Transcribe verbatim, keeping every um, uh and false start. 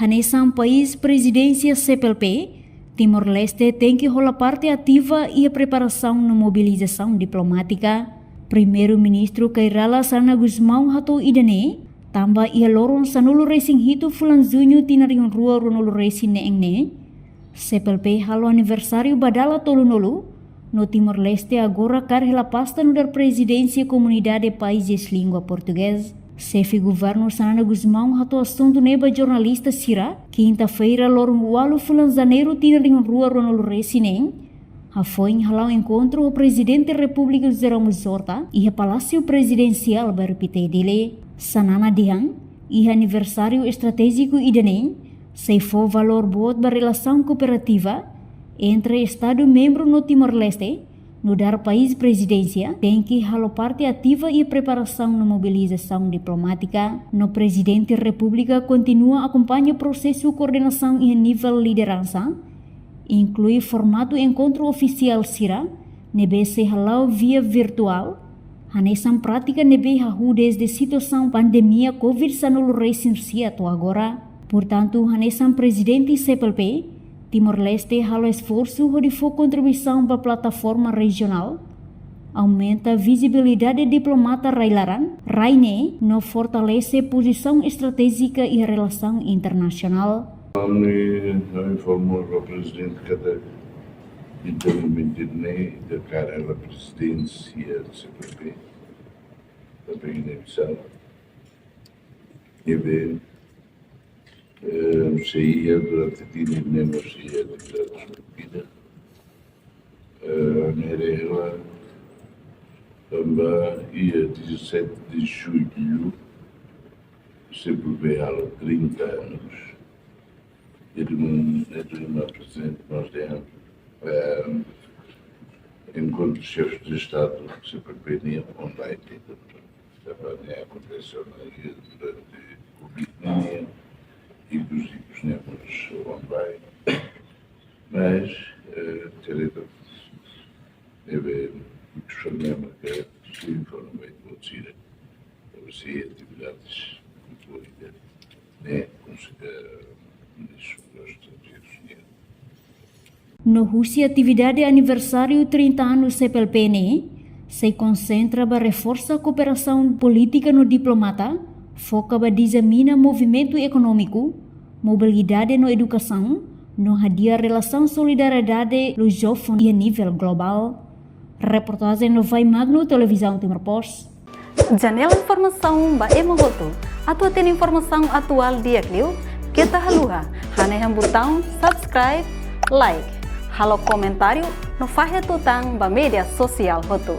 Hanesan país prezidénsia C P L P, Timor-Leste tenke hola parte ativa iha preparasaun no mobilizasaun diplomátika. Primeiru-Ministru Kay Rala Xanana Gusmão hato'o ida-ne'e, tanba iha loron sanulu-resin-hitu fulan Juñu tinan rihun rua ruanulu-resin-neen ne'e, C P L P halo aniversáriu ba dala tolunulu, no Timor-Leste agora kaer hela pasta nu'udar Prezidénsia Komunidade Países Língua Portugés. Xefe Governu Xanana Gusmão hato'o asuntu ne'e ba jornalista sira, kinta-feira, loron ualu fulan Janeiru tinan rihun rua ruanulu-resin-neen, hafoin hala'o enkontru ho Prezidente Repúblika José Ramos Horta iha Palásiu Prezidensiál, Bairru Pité, Dili. Xanana dehan, iha aniversáriu estratéjiku ida-ne'e, sei fó valór boot ba relasaun kooperativa entre Estadu membru no Timor-Leste, nu'udar país prezidénsia tenke halo parte ativa iha preparasaun no mobilizasaun diplomátika. No Prezidente Repúblika kontinua akompaña prosesu koordenasaun iha nivel lideransa, inklui formatu enkontru ofisiál sira ne'ebé sei hala'o via virtuál, hanesan prátika ne'ebé hahú dezde situasaun pandemia Covid sanulu-resin-sia to'o agora. Portantu, hanesan Prezidente C P L P, Timor-Leste halo esforsu hodi fó kontribuisaun ba plataforma rejionál, aumenta vizibilidade diplomata rai-laran, rai ne'e, no fortalese pozisaun estratéjika iha relasaun internasionál. Ami, ami informa ba Prezidente katak, entaun, momentu ne'e, ita kaer hela prezidénsia C P L P, tanba iha misaun ne'ebé, eh, sei iha durante tinan ne'e mós sei iha atividades ocupadas. Eh, ami haree hela tanba iha dezassete de julho, C P L P halo trinta anos. E de um, e de uma presente nós demos, eh, encontro de chefes de Estado C P L P nian online. Tanba ne'e akontese ona durante Covid nian, ikus-ikus ne'e mós online. Mas, eh, querido, deve, muitos problemas que se informa bem de Sira, ou se atividades de política, né, considera ministro dos Estrangeiros, né. No husi atividade aniversáriu trinta anos C P L P ne'e, sei konsentra ba reforsa kooperasaun polítika no diplomata, foka ba dizemina movimentu ekonómiku, mobilidade no edukasaun, no hadi'a relasaun solidariedade lusófonu iha nivel globál. Reportajen Novai Magno, Televizaun Timor Post. Janela informasaun ba ema hotu. Atu hatene informasaun atuál di'ak liu, keta haluha hanehan butaun subscribe, like, halo komentáriu, no fahe tutan ba média sosiál hotu.